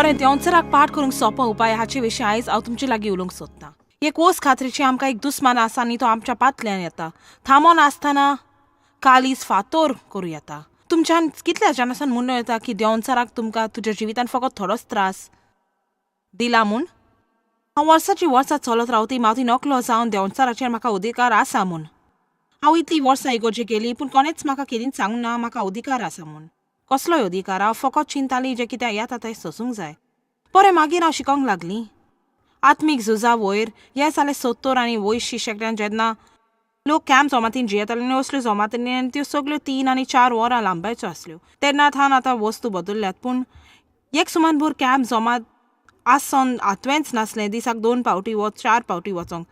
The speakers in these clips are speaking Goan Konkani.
बरें, देंवचाराक पाठ करूंक सोंपो उपाय हाचे विशीं आयज हांव तुमचे लागीं उलोवंक सोदतां. एक वोस खात्रीची आमकां एक दुस्मान आसा आनी तो आमच्या पातल्यान येता, थांबोन आसतना कालीज फातोर करूं येता. तुमच्यान कितल्या जाणासान म्हणूं येता की देंवचाराक तुमकां तुज्या जिवितान फकत थोडोच त्रास दिला म्हूण? हांव वर्साची वर्सां चलत रावती मावती नकलो जावन देंवचाराचेर म्हाका अधिकार आसा म्हूण. हांव इतली वर्सां इगोर्जे गेली पूण कोणेच म्हाका केदींच सांगूंक ना म्हाका अधिकार आसा म्हूण. कसलोय अधिकार? हांव फकत चिंताली जें कितें येता तें सोसूंक जाय. बरें, मागीर हांव शिकोंक लागली आत्मीक झुजा वयर. हें जालें 70 आनी 80 शेंकड्यान, जेन्ना लोक कॅम्प जमातीन जियेताले आनी असल्यो जमातींनी आनी त्यो सगळ्यो 3 आनी 4 वरां लांबायच्यो आसल्यो. तेन्ना थावन आतां वस्तू बदल्ल्यात, पूण एक सुमानभर कॅम्प जमात आसोन आतवेंच नासलें. दिसाक 2 फावटी व 4 फावटी वचोंक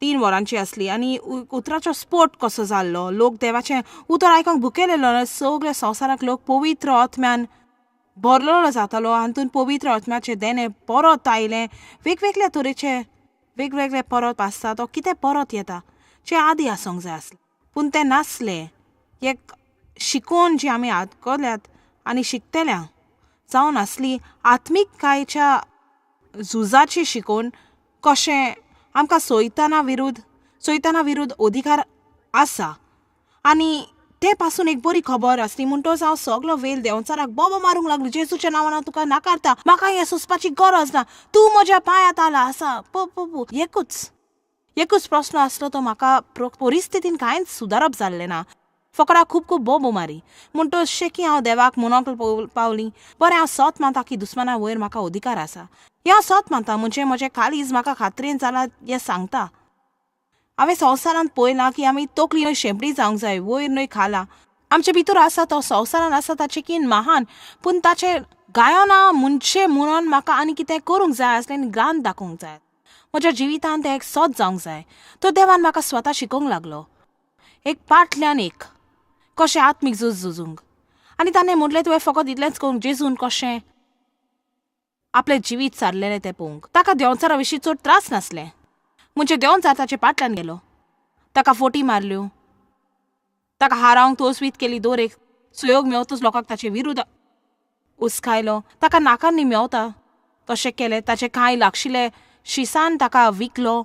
3 वरांची आसली आनी उतराचो स्पोट कसो जाल्लो. लोक देवाचें उतर आयकोंक भुकेलेलो. सगळ्या संवसाराक लोक पवित्र आत्म्यान भरलेलो जातालो. हातून पवित्र आत्म्याचें देणें परत आयलें. वेगवेगळ्या तरेचे वेगवेगळे परत आसता, तो कितें परत येता जें आदी आसूंक जाय आसलें, पूण तें नासलें. एक शिकोवन जी आमी आयकल्यात आनी शिकतल्या जावन आसली आत्मिककायेच्या झुजाची शिकोवन कशें आमकां सोयताना विरुद्ध अधिकार आसा आनी ते पासून एक बरी खबर आसली. म्हणटच हांव सगलो वेल देंवचाराक बोबो मारूंक लागलो, जेजूच्या नांवान हांव तुका नाकारता, म्हाका हें सोंसपाची गरज ना, तूं म्हज्या पांयांत आला आसा. प एकूच प्रस्न आसलो तो म्हाका परिस्थितीन कांयच सुदारप जाल्लें ना, फकत हांव खूब खूब बोबो मारी. म्हणटच शेकी हांव देवाक म्हणूंक पावली, बरें हांव सत मानता की दुस्माना वयर म्हाका अधिकार आसा, हें हांव सत मानता, म्हणजे म्हजें काळीज म्हाका खात्रेन जालां हें सांगता. हांवें संवसारांत पळयलां की आमी तकली न्हय शेंपडी जावंक जाय, वयर न्हय खाला. आमचे भितर आसा तो संवसारान आसा ताचे कीन महान, पूण ताचें गायना म्हणजे म्हणून म्हाका आनी कितें करूंक जाय आसलें आनी ग्रांत दाखोवंक जाय. म्हज्या जिवितांत तें एक सत जावंक जाय. तो देवान म्हाका स्वता शिकोवंक लागलो, एक पाटल्यान एक कशें आत्मीक झूज झुजूंक. आनी ताणें म्हणलें तुवें फकत इतलेंच करूंक, जेजून कशें आपलें जिवीत सारलेलें तें पळोवंक. ताका देंवचारा विशीं चड त्रास नासले, म्हणजे देंवचार ताचे पाटल्यान गेलो, ताका फोटी मारल्यो, ताका हारावंक तोसवीत केली, दर एक सुयोग मेवतच लोकांक ताचे विरुद्ध उस्कायलो, ताका नाकारणी मेवता तशें केलें, ताचे कांय लागशिल्ले शिसान ताका विकलो,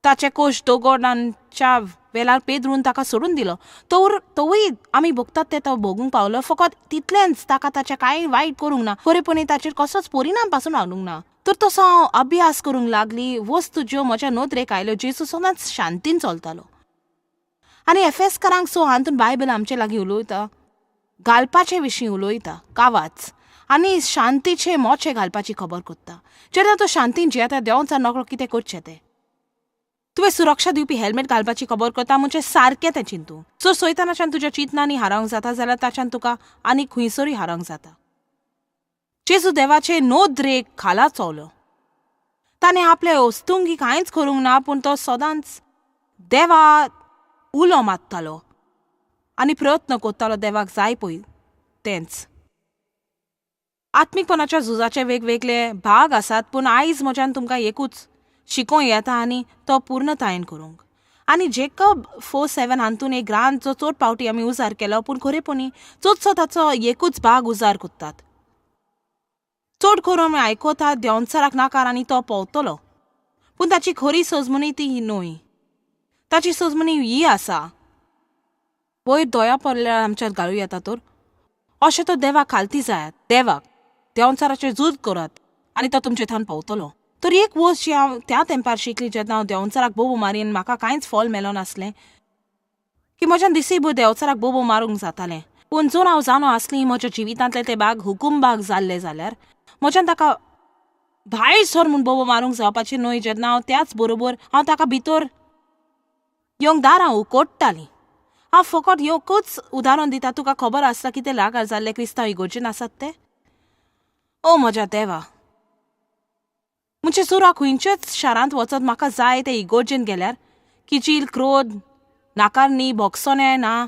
ताचे कोश दोगोडांच्या वेलार पेदरून ताका सोडून दिलो. तोवूय आमी भोगतात ते तो भोगूंक पावलो, फकत तितलेंच ताका ताचें कांय वायट करूंक ना, खरेपणी ताचेर कसलोच परिणाम पासून हाडूंक ना. तर तसो हांव अभ्यास करूंक लागली. वस्तू ज्यो म्हज्या नदरेक आयल्यो, जेजू सदांच शांतीन चलतालो. आनी एफेसकारांक सो हातून बायबल आमचे लागीं उलयता, घालपाचे विशीं उलयता, कावाच आनी शांतीचे मोचे घालपाची खबर कोत्ता. जेन्ना तो शांतीन जियेता देंवचार नकळो कितें करचें तें. तुवें सुरक्षा दिवपी हेल्मेट घालपाची खबर करता म्हणजे सारकें तें चिंतू. सो सोयतानाच्यान तुज्या चिंतनांनी हारोवंक जाता जाल्यार ताच्यान तुका आनी खंयसरूय हारोवंक जाता. जेजू देवाचे नदरेक खाला चोवलो. ताणें आपले वस्तुंगी कांयच करूंक ना, पूण तो सदांच देवा उलो मारतालो आनी प्रयत्न करतालो देवाक जाय पळय तेंच. आत्मीकपणाच्या झुजाचे वेगवेगळे भाग आसात, पूण आयज म्हज्यान तुमकां एकूच शिकोवंक येता आनी तो पूर्णतायेन करूंक. आनी जेकब 4:7 हातून एक ग्रांत जो चड फावटी आमी उजार केलो, पूण खरेपणी चडसो ताचो एकूच भाग उजार करतात. चड करून आमी आयकतात देंवचाराक नाकार आनी तो पोवतलो, पूण ताची खरी सजमणी ती न्हय. ताची सजमणी ही आसा, वयर दया पडल्यार आमच्यात घालूं येता तर अशें तो देवाक खालती जायात, देवाक देंवचाराचेर झूज करात आनी तो तुमचे थावन पावतलो. तर एक वस्त जी हांव त्या तेंपार शिकली, जेन्ना हांव देंवचाराक बोबो मारी आनी म्हाका कांयच फॉल मेलो नासलें की म्हज्यान दिसीभर देंवचाराक बोबो मारूंक जातालें, पूण जर हांव जाणो आसली म्हज्या जिवितांतले ते भाग हुकूम भाग जाल्ले जाल्यार म्हज्यान ताका भायर सर म्हूण बोबो मारूंक जावपाचें न्हय. जेन्ना हांव त्याच बरोबर हांव ताका भितर येवंक दारां उकोडटालीं. हांव फकत एकूच उदाहरण दिता, तुका खबर आसता कितें रागार जाल्ले क्रिस्तांव इगोर्जेन आसात ते. ओ म्हज्या देवा, म्हणजे जर हांव खंयच्याच शारांत वचत म्हाका जाय ते इगोर्जेन गेल्यार किचील, क्रोध, नाकारणी, भोगसोने ना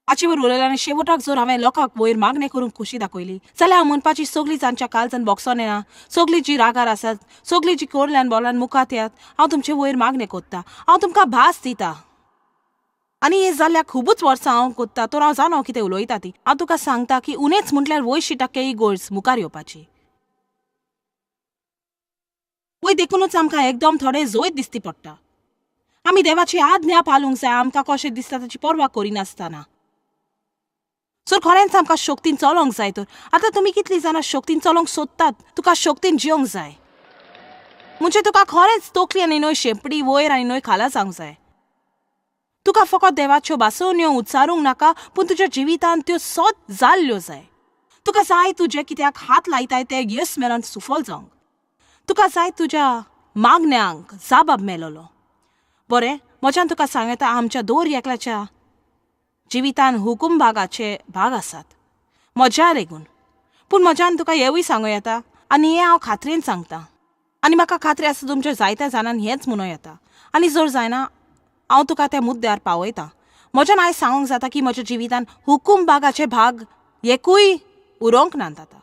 हाचे वर उलयलें आनी शेवटाक जर हांवें लोकांक वयर मागणें करूंक खोशी दाखयली जाल्यार हांव म्हणपाची सगळीं जांच्या काळजान भोगसोने ना, सगळीं जी रागार आसात, सगळीं जी कोरल्यान बोलान मुखात येत, हांव तुमचे वयर मागणें करता, हांव तुमकां भास दिता आनी हें जाल्ल्या खुबूच वर्सां हांव कोत्ता, तर हांव जाणो कितें उलयता ती. हांव तुका सांगता की उणेच म्हटल्यार 80% इगोर्ज मुखार येवपाची. वय देखूनच आमकां एकदम थोडे जोयत दिसती पडटा. आमी देवाची आज्ञा पालूंक जाय, आमकां कशें दिसता ताची पर्वा करिनासतना. सो खरेंच आमकां शक्तीन चलोंक जाय. तर आतां तुमी कितलीं जाणां शक्तीन चलोवंक सोदतात? तुका शक्तीन जिवंक जाय म्हणजे तुका खरेंच तकली आनी न्हय शेंपडी वयर आनी न्हय खाला जावंक जाय. तुका फकत देवाच्यो भासोवण्यो उच्चारूंक नाका, पूण तुज्या जिवितांत त्यो सत जाल्ल्यो जाय. तुका जाय तुजें कित्याक हात लायताय तें येस मेळोन सुफल जावंक. तुका जाय तुज्या मागण्यांक जाबाब मेळलो. बरें, म्हज्यान तुका सांग येता, आमच्या दर एकल्याच्या जिवितान हुकूम भागाचे भाग आसात, म्हज्या लेगून. पूण म्हज्यान तुका हेंवूय सांगूं येता, आनी हें हांव खात्रेन सांगता, आनी म्हाका खात्री आसा तुमच्या जायत्या जाणांक हेंच म्हणूं येता. आनी जर जायना हांव तुका त्या मुद्द्यार पावयता. म्हज्यान आयज सांगूंक जाता की म्हज्या जिवितान हुकूम भागाचे भाग एकूय उरोंक नात आतां.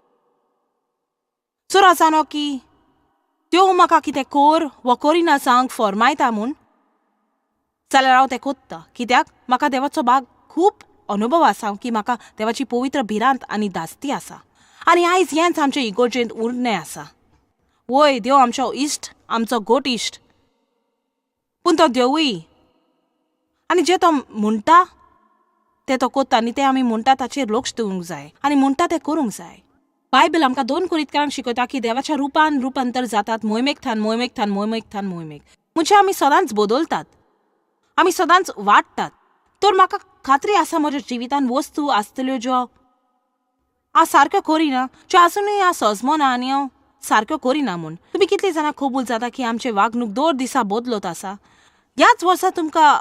जर हांव जाणो की त्यो म्हाका कितें कोर वा करिना जावंक फॉर्मायता म्हूण, जाल्यार हांव तें कोत्ता. कित्याक म्हाका देवाचो भाग खूब अनुभव आसा की म्हाका देवाची पवित्र भिरांत आनी धास्ती आसा. आनी आयज हेंच आमचे इगोर्जेंत उरणें आसा. वय, देव आमचो इश्ट, आमचो गोट इश्ट, पूण तो देवूय आनी जें तो म्हणटा तें तो कोत्ता, आनी तें आमी म्हणटा ताचेर लक्ष दिवंक जाय आनी म्हणटा तें करूंक जाय. बायबल आमकां 2 कोरिंतकारांक शिकयता की देवाच्या रुपान रुपांतर जातात, मोहिमेक थान मोहिमेक थान मोहिमेक थान मोहिमेक. म्हणजे आमी सदांच बदलतात, आमी सदांच वाडटात. तर म्हाका खात्री आसा म्हज्या जिवितान वस्तू आसतल्यो ज्यो हांव सारक्यो करिना, ज्यो आजुनूय हांव सजमना आनी हांव सारक्यो करिना म्हूण. तुमी कितलीं जाणां कबूल जाता की आमचे वागणूक दर दिसा बदलत आसा? ह्याच वर्सा तुमकां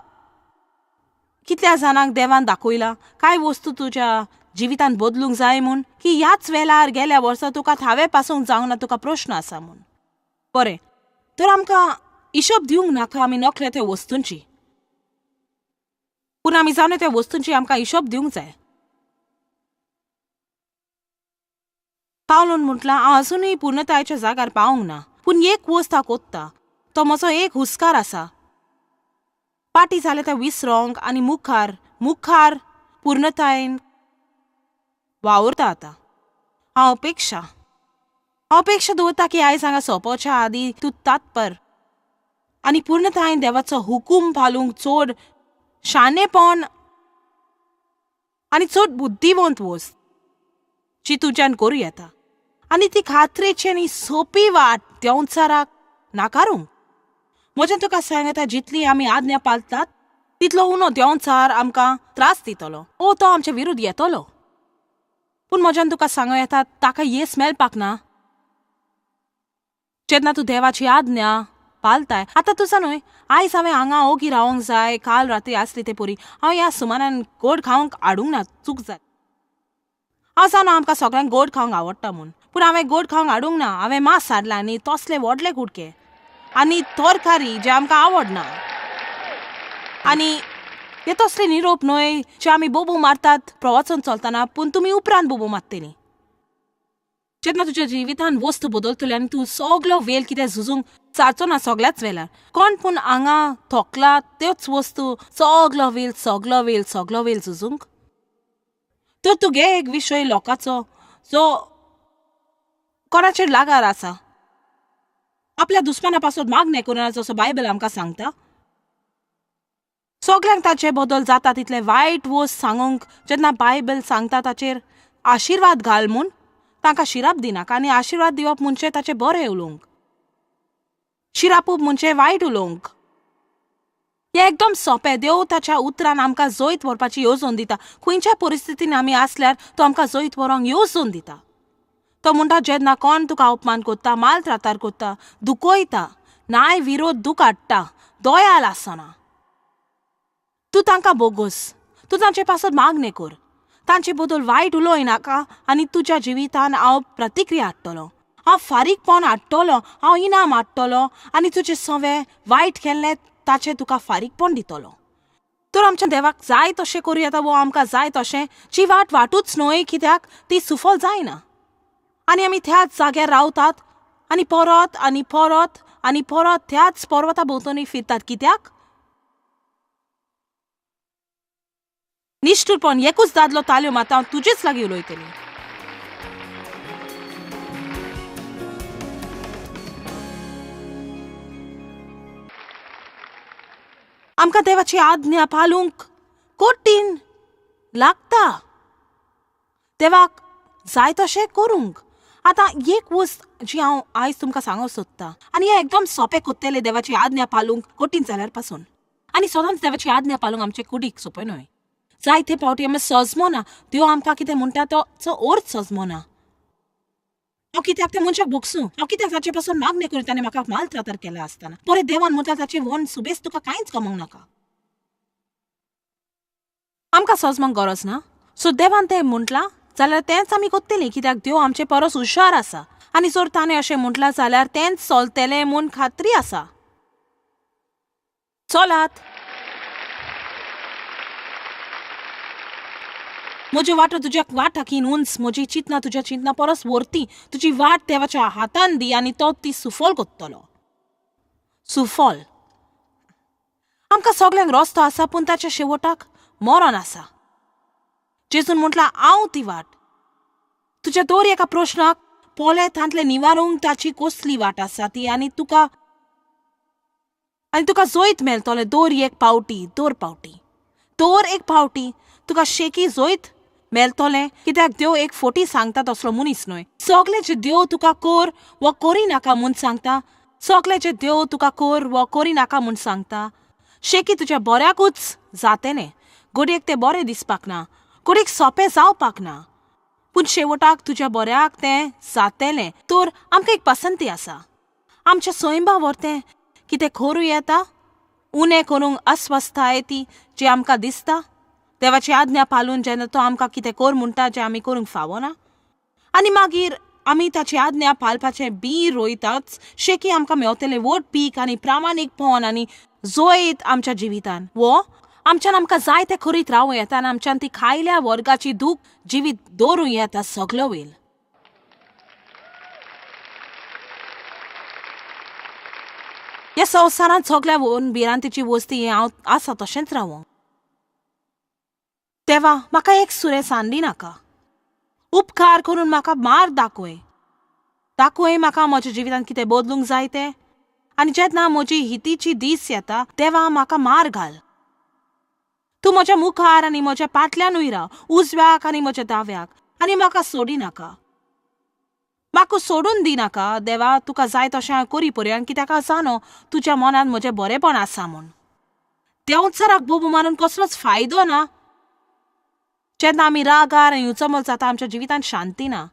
कितल्या जाणांक देवान दाखयला कांय वस्तू तुज्या जिवितान बदलूंक जाय म्हूण, की ह्याच वेळार गेल्या वर्सा तुका थावे पासूंक जावंक ना, तुका प्रश्न आसा म्हूण? बरें, तर आमकां हिशोब दिवंक नाका आमी नकले त्या वस्तूंची, पूण आमी जाणा त्या वस्तूंची आमकां हिशोब दिवंक जाय. पावलून म्हटलां, हांव अजुनूय पूर्णतायेच्या जाग्यार पावूंक ना, पूण एक वस्त हांव कोत्ता, तो म्हजो एक हुस्कार आसा. पाटी जालें तें विसरोंक आनी मुखार मुखार पूर्णतायेन वावुरता. आतां हांव अपेक्षा दवरता की आयज हांगा सोंपोवच्या आदीं तूं तात्पर आनी पूर्णतायेन देवाचो हुकूम पालूंक चड शाणेपण आनी चड बुद्धिवंत वस्त जी तुज्यान करूं येता, आनी ती खात्रेची आनी सोंपी वाट देंवचाराक नाकारूंक. म्हज्यान तुका सांगता, जितली आमी आज्ञा पालतात तितलो उणो देंवचार आमकां त्रास दितलो, ओ तो आमच्या विरुद्ध येतलो. पूण म्हज्यान तुका सांगूं येता, ताका येस मेळपाक ना जेन्ना तूं देवाची आज्ञा पालताय. आतां तुजा न्हय, आयज हांवें हांगा ओगी रावंक जाय, काल राती आसली ते पुरी हांव ह्या सुमानान गोड खावंक हाडूंक ना, चूक जाली. हांव जाणा आमकां सगळ्यांक गोड खावंक आवडटा म्हूण, पूण हांवें गोड खावंक हाडूंक ना. हांवें मांस हाडलां आनी तसले व्हडले कुडके आनी तरकारी जे आमकां आवडना, आनी हे तसले निरोप न्हय जे आमी बोबो मारतात प्रवासन चलतना, पूण तुमी उपरांत बोबो मारतली जेन्ना तुज्या जिवितान वस्तू बदलतली आनी तूं सगलो वेल कितें झुजूंक सारचो ना सगल्याच वेळार. कोण पूण हांगा थोकला त्योच वस्तू सगलो वेल सगलो वेल सगलो वेल झुजूंक. तर तूं घे एक विशय लोकांचो जो कोणाचेर लागार आसा, आपल्या दुस्माना पासून मागणें करुना जसो बायबल आमकां सांगता. सगल्यांक ताचे बदल जाता तितले वायट वस्त सांगूंक जेन्ना बायबल सांगता ताचेर आशिर्वाद घाल म्हूण, तांकां शिराप दिनाका. आनी आशिर्वाद दिवप म्हणजे ताचें बरें उलोवंक, शिरापूप म्हणजे वायट उलोवंक. हें एकदम सोंपें. देव ताच्या उतरान आमकां जैत व्हरपाची येवजण दिता. खंयच्या परिस्थितीन आमी आसल्यार तो आमकां जैत व्हरूंक येवजण दिता. तो म्हणटा, जेन्ना कोण तुका अपमान करता, मालत्रातार करता, दुखयता, नाय विरोध दूख हाडटा, दयाल आसना, तूं तांकां बोगोस, तूं तांचे पासत मागणें कर, तांचे बद्दल वायट उलोय नाका, आनी तुज्या जिवितान हांव प्रतिक्रिया हाडटलो, हांव फारीकपण हाडटलो, हांव इनाम हाडटलो, आनी तुजें सवें वायट केल्लें ताचें तुका फारीकपण दितलो. तर आमच्या देवाक जाय तशें करूं येता वो आमकां जाय तशें जी वाट वाटूच न्हय, कित्याक ती सुफल जायना. आनी आमी त्याच जाग्यार रावतात आनी परत आनी परत आनी परत त्याच पर्वता भोंवतणी फिरतात. कित्याक? निश्ठूरपण एकूच दादलो ताल्यो मारता, हांव तुजेच लागीं उलयतली. आमकां देवाची आज्ञा पालूंक कठीण लागता, देवाक जाय तशें करूंक. आतां एक वस्त जी हांव आयज तुमकां सांगूंक सोदता आनी हें एकदम सोंपें कोत्तेलें, देवाची आज्ञा पालूंक कठीण जाल्यार पासून. आनी सदांच देवाची आज्ञा पालूंक आमचे कुडीक सोंपें न्हय. जायते फावटी आमी सजमना, देव आमकां कितें म्हणटा तो अर्थ सजमना. हांव कित्याक त्या मनशाक भोगसूं, हांव कित्याक ताचे पासून मागणें करूं, ताणें म्हाका मालत्रातार केला आसतना. बरें देवान म्हणटा ताचें वन सुबेज तुका कांयच कमोवंक नाका. आमकां सजमोंक गरज ना. सो देवान तें म्हटलां जाल्यार तेंच आमी कोत्तलीं, कित्याक देव आमचे परस हुशार आसा. आनी जर ताणें अशें म्हटलां जाल्यार तेंच चलतलें म्हूण खात्री आसा. चलात, म्हज्यो वाटो तुज्या वाटाकीन उंच, म्हजी चिंतना तुज्या चिंतना परस व्हरती. तुजी वाट देवाच्या हातान दी आनी तो ती सुफल कोत्तलो. सुफल आमकां सगल्यांक रस्तो आसा, पूण ताच्या शेवटाक मरण आसा. जेजून म्हटलां हांव ती वाट. तुज्या दर एका प्रश्नाक पोले तांतलें निवारूंक ताची कसली वाट आसा ती, आनी तुका जैत मेळटलें. दर एक पावटी, दर पावटी, दर एक पावटी तुका शेकी जैत मेळटलें, कित्याक देव एक फोटी सांगता तसलो मनीस न्हय. सगलें जें देव तुका कर वा करिनाका म्हूण सांगता, सगलें जें देव तुका कर वा करिनाका म्हूण सांगता, शेकी तुज्या बऱ्याकूच जातेलें. घडयेक तें बरें दिसपाक ना, घडयेक सोंपें जावपाक ना, पूण शेवटाक तुज्या बऱ्याक तें जातेलें. तर आमकां एक पसंती आसा. आमच्या सैंबा व्हरतें कितें करूं येता, उणें करूंक अस्वस्थाय ती जी आमकां दिसता. देवाची आज्ञा पालून जेन्ना तो आमकां कितें कर म्हणटा जें आमी करूंक फावना, आनी मागीर आमी ताची आज्ञा पालपाचें बी रोयताच, शेकी आमकां मेवतलें व्हड पीक आनी प्रामाणीकपण आनी जैत आमच्या जिवितान. वो आमच्यान आमकां जाय तें करीत रावूं येता आनी आमच्यान ती खायल्या वर्गाची दूख जिवीत दवरूं येता सगलो वेळ. ह्या संवसारांत सगल्या भिरांतीची वस्ती हें हांव आसा तशेंच रावूं. देवा म्हाका एक सुरें सांडी नाका, उपकार करून म्हाका मार दाखय, दाखय म्हाका म्हज्या जिवितांत कितें बदलूंक जाय तें. आनी जेन्ना म्हजी हितीची दीस येता, देवा म्हाका मार घाल. तूं म्हज्या मुखार आनी म्हज्या पाटल्यानूय राव, उजव्याक आनी म्हज्या दाव्याक, आनी म्हाका सोडी नाका, म्हाका सोडून दी नाका. देवा तुका जाय तशें हांव करी पर्यंत, कित्याक हांव जाणो तुज्या मनांत म्हजें बरेंपण आसा म्हूण. देंवचाराक बोबो मारून कसलोच फायदो ना. जेन्ना आमी रागार आनी उचमल जाता, आमच्या जिवितांत शांती ना,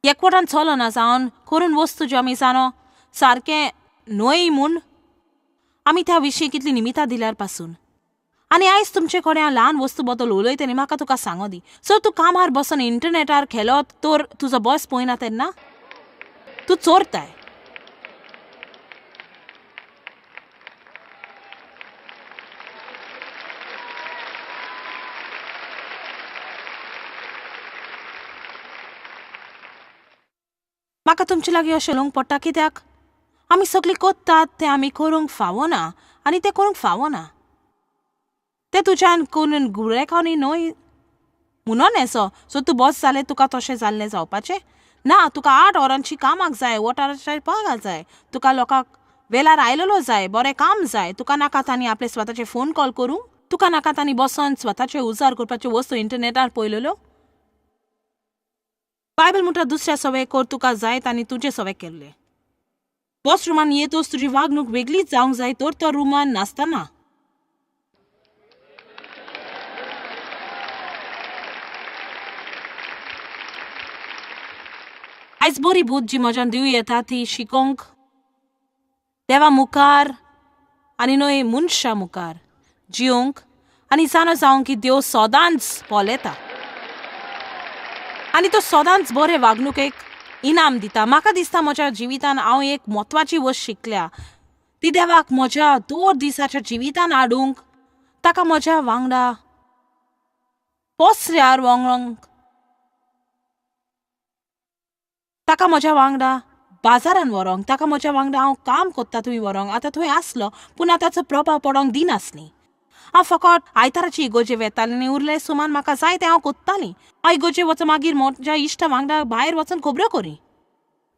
एकवटान चलना जावन करून वस्तू ज्यो आमी जाणो सारकें न्हय म्हूण आमी त्या विशीं कितलीं निमितां दिल्यार पासून. आनी आयज तुमचे कडेन हांव ल्हान वस्तू बद्दल उलयता आनी म्हाका तुका सांगो दी. सो तूं कामार बसून इंटरनेटार खेळत तर तुजो बॉस पळयना तेन्ना तूं चोरताय. म्हाका तुमचे लागीं अशें उलोवंक पडटा, कित्याक आमी सगळीं कोत्तात तें आमी करूंक फावना आनी तें करूंक फावना. तें तुज्यान करून गुरेखांनी न्हय म्हणून येसो. सो तूं बॉस जालें तुका तशें जाल्लें जावपाचें ना. तुका 8 वरांची कामाक जाय, वोटाराच्या पागाक जाय, तुका लोकांक वेळार आयलेलो जाय, बरें काम जाय. तुका नाका तांणी आपले स्वताचे फोन कॉल करूं, तुका नाका तांणी बसोन स्वताचे उजार करपाच्यो वस्तू इंटरनेटार पळयलेल्यो. बायबल म्हणटा दुसऱ्या सवय कर तुका जाय तांणी तुजे सवय केल्ले. बॉस रुमान येतच तुजी वागणूक वेगळीच जावंक जाय, तर तो रुमान नासतना. आयज बरी बूद जी म्हज्यान दिवं येता ती शिकोवंक देवा मुखार आनी न्हय मनशा मुखार जियोंक आनी जाणा जावंक की देव सदांच पळयता आनी तो सदांच बरे वागणुकेक इनाम दिता. म्हाका दिसता म्हज्या जिवितान हांव एक म्हत्वाची वस्त शिकल्या, ती देवाक म्हज्या दर दिसाच्या जिवितान हाडूंक, ताका म्हज्या वांगडा पसऱ्यार व्हरोंक, ताका म्हज्या वांगडा बाजारान व्हरोंक, ताका म्हज्या वांगडा हांव काम कोत्ता थंय व्हरोंक. आतां थंय आसलो पूण आतां ताचो प्रभाव पडोंक दिनासली. हांव फकत आयताराची इगोर्जे वेतालें आनी उरलें सुमान म्हाका जाय तें हांव कोत्तालीं. हांव इगोर्जे वचून मागीर म्हज्या इश्टा वांगडा भायर वचून खबऱ्यो करी.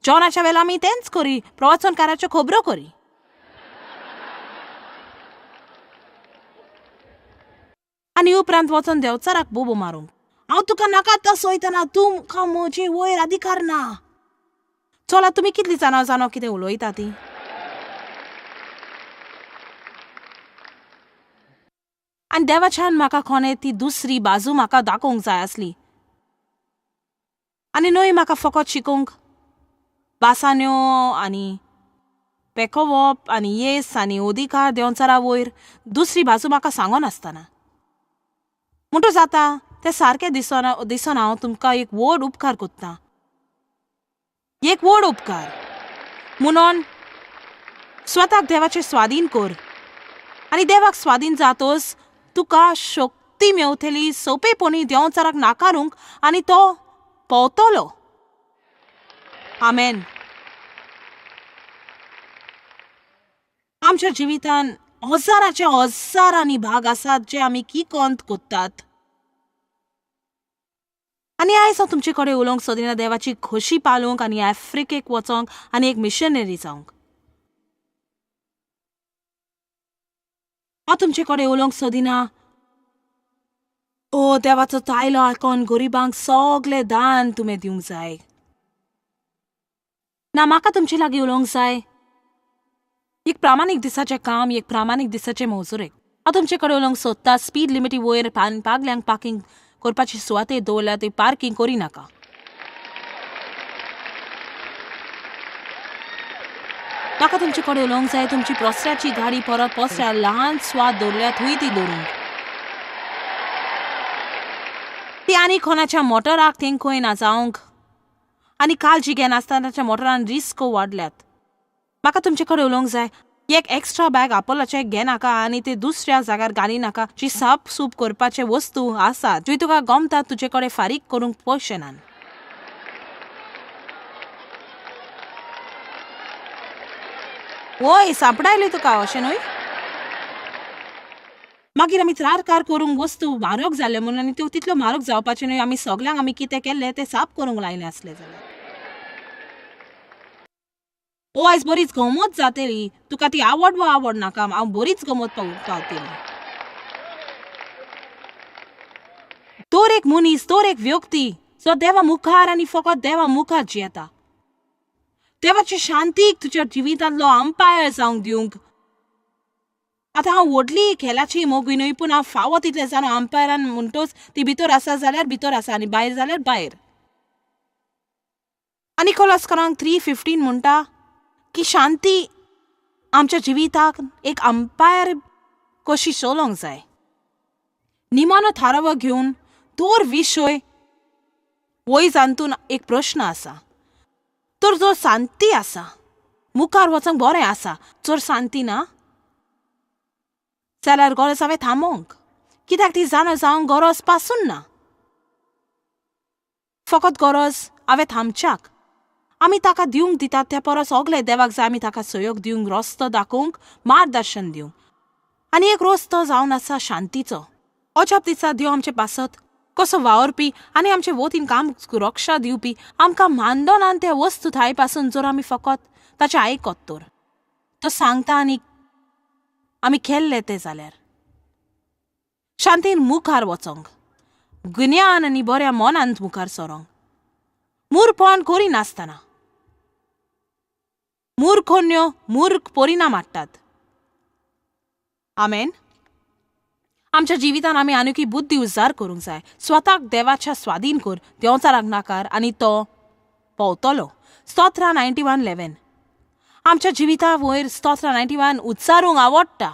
जेवणाच्या वेळार आमी तेंच करी, प्रवचनकाराच्यो खबऱ्यो करी. आनी उपरांत वचून देंवचाराक बोबो मारूंक, हांव तुका नाका तसोयतना, तुमकां म्हजे वयर अधिकार ना. चला, तुमी कितली जाणां जाणो कितें उलयता ती. आनी देवाच्यान म्हाका कोणें ती दुसरी बाजू म्हाका दाखोवंक जाय आसली. आनी न्हय म्हाका फकत शिकोवंक भासान्यो आनी पेकोवप आनी येस आनी अधिकार देंवचारा वयर दुसरी बाजू म्हाका सांगनासतना. म्हणटू जाता तें सारकें दिसना दिसना. हांव तुमकां एक व्हड उपकार कोत्तां, एक व्हड उपकार. म्हणून स्वताक देवाचे स्वाधीन कर आनी देवाक स्वाधीन जातोच तुका शक्ती मेवतली सोंपेपणी देंवचाराक नाकारूंक आनी तो पोवतलो. आमेन. आमच्या जिवितान हजाराचे हजारांनी भाग आसात जे आमी किकोंत कोत्तात. आनी आयज हांव तुमचे कडेन उलोवंक सोदिना देवाची खोशी पालोवंक आनी आफ्रिकेक वचोंक आनी एक मिशनरी जावंक. हांव तुमचे कडेन उलोवंक सोदिना ओ देवाचो तायलो आयकोन गरिबांक सगळे दान तुवें दिवंक जाय. ना, म्हाका तुमचे लागीं उलोवंक जाय एक प्रामाणीक दिसाचें काम, एक प्रामाणीक दिसाचें मजुरेक. हांव तुमचे कडेन उलोवंक सोदता स्पीड लिमिटी वयर पागल्यांक पार्किंग करपाची सुवातेर दवरल्या ती पार्किंग करिनाका. म्हाका तुमचे कडेन उलोवंक जाय तुमची पसऱ्याची गाडी परत पसऱ्यार ल्हान सुवात दवरल्या थंय ती दवरूंक. ती आनी कोणाच्या मोटराक तेंकय ना जावंक आनी काळजी घेनासतना मोटरान रिस्क वाडल्यात. म्हाका तुमचे कडेन उलोवंक जाय एक एक्स्ट्रा बॅग आपोलाचें घेनाका आनी ते दुसऱ्या जाग्यार घालिनाका जी साप सूप करपाचे वस्तू आसात ज्यो तुका गमता तुजे कडेन फारीक करूंक पयशे नात. वय सांपडायली तुका अशें न्हय? मागीर आमी त्रारकार करूंक वस्तू म्हारग जाल्यो म्हणून आनी त्यो तितल्यो म्हारग जावपाच्यो न्हय. आमी सगल्यांक आमी कितें केल्लें तें साफ करूंक लायलें आसलें जाल्यार. ओ आयज बरीच गमत जातली तुका, ती आवड वा आवड नाका, हांव बरीच गमत पावतली. तर एक मनीस, तर एक व्यक्ती जो देवा मुखार आनी फकत देवा मुखार जियेता, देवाचे शांतीक तुज्या जिवितांतलो अंपायर जावंक दिवंक. आतां हांव व्हडली खेळाची मोगी न्हय, पूण हांव फावो तितलें जाणां अंपायरान म्हणटोच ती भितर आसा जाल्यार भितर आसा आनी भायर जाल्यार भायर. आनी कोलस्करांक 3:15 म्हणटा की शांती आमच्या जिविताक एक अंपायर कशी चलोवंक जाय. निमाणो थाराव घेवन दर विशय वय जातून एक प्रश्न आसा. तर जर शांती आसा मुखार वचूंक बरें आसा, जर शांती ना जाल्यार गरज हांवें थांबोवंक, कित्याक ती जाणा जावंक गरज पासून ना. फकत गरज हांवें थांबच्याक. आमी ताका दिवंक दितात त्या परस सगळें देवाक जाय आमी ताका सहयोग दिवंक, रस्तो दाखोवंक, मार्गदर्शन दिवंक. आनी एक रस्तो जावन आसा शांतीचो. अजाप दिसा देव आमचे पासत कसो वावरपी आनी आमचे वतीन काम रक्षा दिवपी आमकां मानदनान त्या वस्तू थाय पासून जर आमी फकत ताचें आयकत तर तो सांगता आनी आमी केल्लें तें जाल्यार शांतीन मुखार वचोंक, गिन्यान आनी बऱ्या मनान मुखार सरोंक, मूर्खपण करिनासतना. मूर्खन्यो मूर्ख परिणाम हाडटात. आमेन. आमच्या जिवितान आमी आनीकय बुद्धी उजार करूंक जाय. स्वताक देवाच्या स्वाधीन कर, देंवचाराक नाकार आनी तो पोवतलो. स्तोत्रां 91:11. आमच्या जिविता वयर स्तोत्रां 91 उच्चारूंक आवडटा.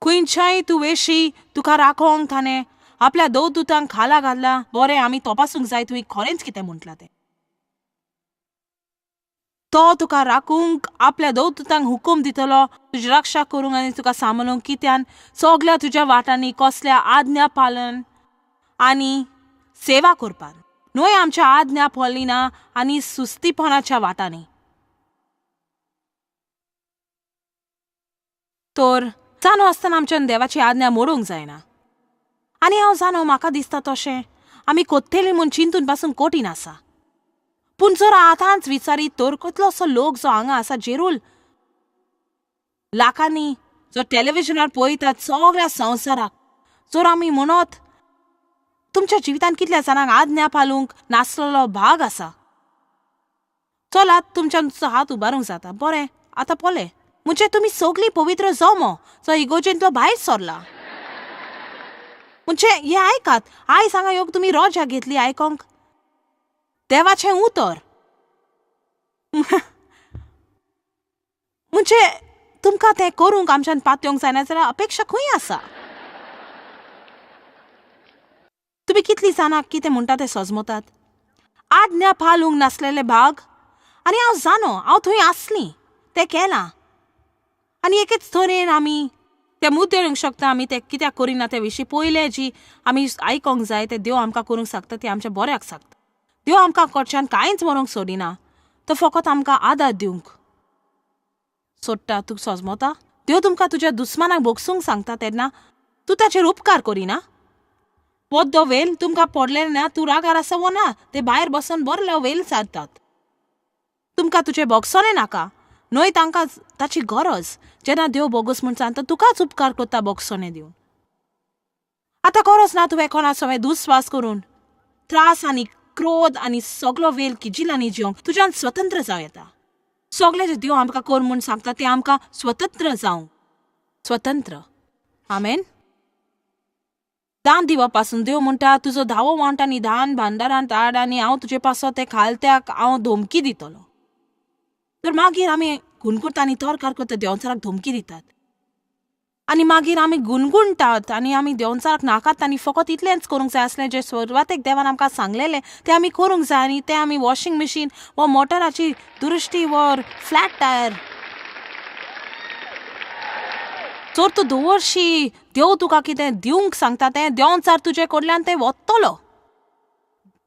खंयच्याय तूं वेशी तुका राखोंक ताणें आपल्या देवदूतांक खाला घातला. बरें, आमी तपासूंक जाय तुवें खरेंच कितें म्हटलां तें. तो तुका राखूंक आपल्या देवदूतांक हुकूम दितलो तुजी रक्षा करूंक आनी तुका सांबाळूंक. कित्यान सगल्या तुज्या वाटांनी कसल्या आज्ञा पालन आनी सेवा करपाक न्हय आमच्या आज्ञा पळयना आनी सुस्तीपणाच्या वाटांनी. तर जाणो आसतना आमच्यान देवाची आज्ञा मोडूंक जायना. आनी हांव जाणो म्हाका दिसता तशें आमी कोत्तेली म्हूण चिंतून पासून कठीण आसा. पूण जर आतांच विचारीत तर कितलोसो लोक जो हांगा आसा जेरूल लाखांनी जो टेलिविजनार पळयतात सगळ्या संवसाराक, जर आमी म्हणत तुमच्या जिवितांत कितल्या जाणांक आज्ञा पालूंक नासलेलो भाग आसा, चलात तुमच्यान हात उबारूंक जाता. बरें आतां पळय म्हणजे तुमी सगळीं पवित्र जमो जो इगोजेंतलो भायर सरला. म्हणजे हें आयकात, आयज हांगा येवंक तुमी रोजा घेतली आयकोंक देवाचें उतर. म्हणजे तुमकां तें करूंक आमच्यान पातयेवंक जायना जाल्यार अपेक्षा खंय आसा? तुमी कितलीं जाणां कितें म्हणटा तें सजमतात? आज्ञा पालूंक नासलेले भाग. आनी हांव जाणो हांव थंय आसलीं, तें केलां. आनी एकेच तरेन आमी ते मुद्दे येवंक शकता. आमी ते कित्याक करिना ते विशीं पयलें जी आमी आयकोंक जाय तें देव आमकां करूंक सांगता, तें आमच्या बऱ्याक सांगता. देव आमकां कडच्यान कांयच व्हरूंक सोडिना, तो फकत आमकां आदार दिवंक सोडटा. तूं सजमता? देव तुमकां तुज्या दुस्मानाक भोगसूंक सांगता तेन्ना तूं ताचेर उपकार करिना. पोद्दो वेल तुमकां पडलें ना, तूं रागार आसा वो ना, ते भायर बसून बरलो वेल सारतात. तुमकां तुजें भोगसोनें नाका न्हय, तांकां ताची गरज. जेन्ना देव बोगस म्हूण सांगता तुकाच उपकार करता बोगसोनें दिवन. आतां गरज ना तुवें कोणा सवें दुस्वास करून त्रास आनी क्रोध आनी सगलो वेल किजिलांनी जिवंक तुज्यान स्वतंत्र जावं येता. सगळें जें देव आमकां कर म्हूण सांगता तें आमकां स्वतंत्र जावंक, स्वतंत्र. आमेन. दान दिवप पासून देव म्हणटा तुजो धावो वांट आनी धान भांडारांत हाड आनी हांव तुजे पासो तें खालत्याक हांव धमकी दितलो. तर मागीर आमी गुणगुणटा आनी तोरकार करता, देंवचाराक धमकी दितात. आनी मागीर आमी गुणगुणटात आनी आमी देंवचाराक नाकात आनी फकत इतलेंच करूंक जाय आसलें जें सुरवातेक देवान आमकां सांगलेलें तें आमी करूंक जाय. आनी तें आमी वॉशिंग मशीन वा मोटराची दुरुस्ती वा फ्लॅट टायर जर तूं दवरशी देव तुका कितें दिवंक सांगता तें देंवचार तुजे कडल्यान तें वतलो.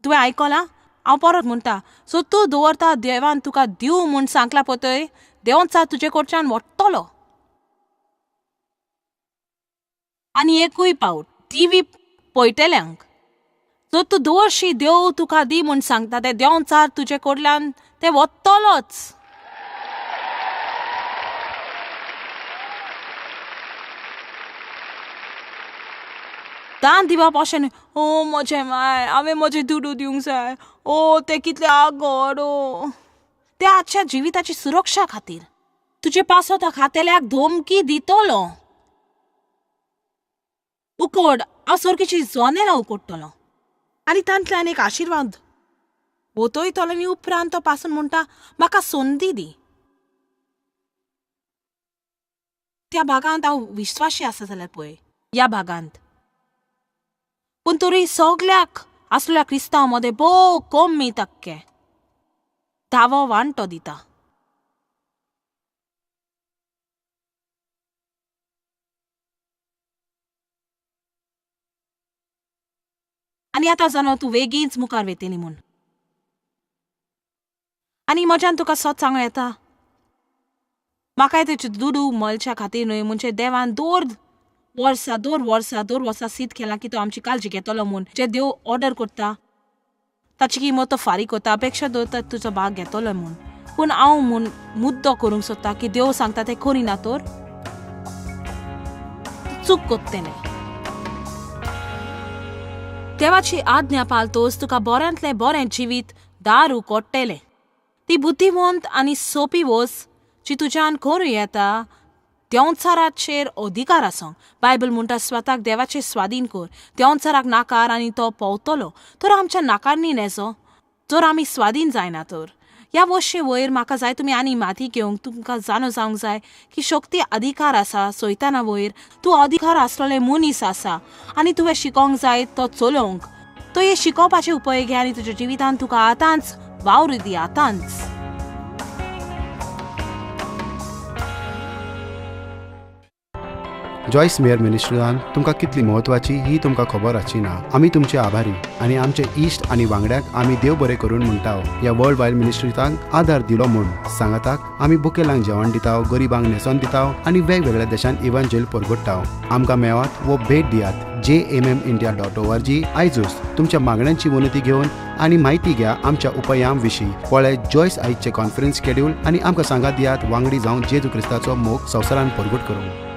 तुवें आयकलां? हांव परत म्हणटा, सो तूं दवरता देवान तुका दिवं म्हूण सांगलां पळय, देंवचार तुजे कडच्यान वतलो. आनी एकूय पावट टिवी पळयतल्यांक जर तूं दवरशी देव तुका दी म्हूण सांगता तें देंवचार तुजे कडल्यान तें वतलोच. दान दिवप अशें न्हय, ओ म्हजें माय हांवें म्हजें दुडू दिवंक जाय, ओ तें कितलें आगोड, ओ ते आजच्या जिविताची सुरक्षा खातीर तुजे पासत खातेल्याक धमकी दितलो. उकोड हांव सारकीची जनेलां उकोडटलो आनी तांतल्यान एक आशिर्वाद वतयतलो. आनी उपरांत तो पासून म्हणटा म्हाका संदी दी. त्या भागांत हांव विश्वासी आसा जाल्यार पळय ह्या भागांत. पूण तरी सगल्याक आसल्या क्रिस्तांव मदें भोव कमी टक्के धावो वांटो दिता. आनी आतां जाणो तूं वेगींच मुखार वेतली म्हूण. आनी म्हज्यान तुका सत सांगूं येता, म्हाकाय तेचे दुडू मलच्या खातीर न्हय, म्हणजे देवान दर वर्सा दर वर्सा दर वर्सा सीत केलां की तो आमची काळजी घेतलो म्हूण. जे देव ऑर्डर करता ताची किंमत तो फारीक करता, अपेक्षा दवरता तुजो भाग घेतलो म्हूण. पूण हांव म्हूण मुद्दो करूंक सोदता की देव सांगता तें करिना तर चूक करतलें. देवाची आज्ञा पालतोच तुका बऱ्यांतलें बरें जिवीत दार उकोडटेलें. ती बुद्धिवंत आनी सोंपी वस जी तुज्यान करूं येता. देंवचाराचेर अधिकार आसूंक बायबल म्हणटा स्वताक देवाचे स्वाधीन कर, देंवचाराक नाकार आनी तो पोवतलो. तर आमच्या नाकारनी नेजो जर आमी स्वाधीन जायना तर. ह्या वशे वयर म्हाका जाय तुमी आनी माती घेवंक. तुमकां जाणो जावंक जाय की शक्ती अधिकार आसा सोयताना वयर. तूं अधिकार आसलेले मनीस आसा आनी तुवें शिकोंक जाय तो चलोवंक. तो हे शिकोवपाचे उपयोग घे आनी तुज्या जिवितांत तुका आतांच वावर दी, आतांच. जॉयस मेयर मिनिस्ट्रीन तुमकां कितली म्हत्वाची ही तुमकां खबर आसची ना. आमी तुमचे आभारी आनी आमचे इश्ट आनी वांगड्याक आमी देव बरें करून म्हणटा ह्या वर्ल्ड वायड मिनिस्ट्रीतांक आदार दिलो म्हूण. सांगाताक आमी बुकेलांक जेवण दिता, गरिबांक न्हेसोन दिता आनी वेगवेगळ्या देशांत इव्हांजेल परगट्टा. आमकां मेळात वो भेट दियात jmmindia.org. आयजूच तुमच्या मागण्यांची विनंती घेवन आनी म्हायती घ्या आमच्या उपायां विशीं. पळय जॉयस आयजचे कॉन्फरन्स शेड्यूल आनी आमकां सांगात दियात वांगडी जावन जेजू क्रिस्ताचो मोग संवसारान परगट करूंक.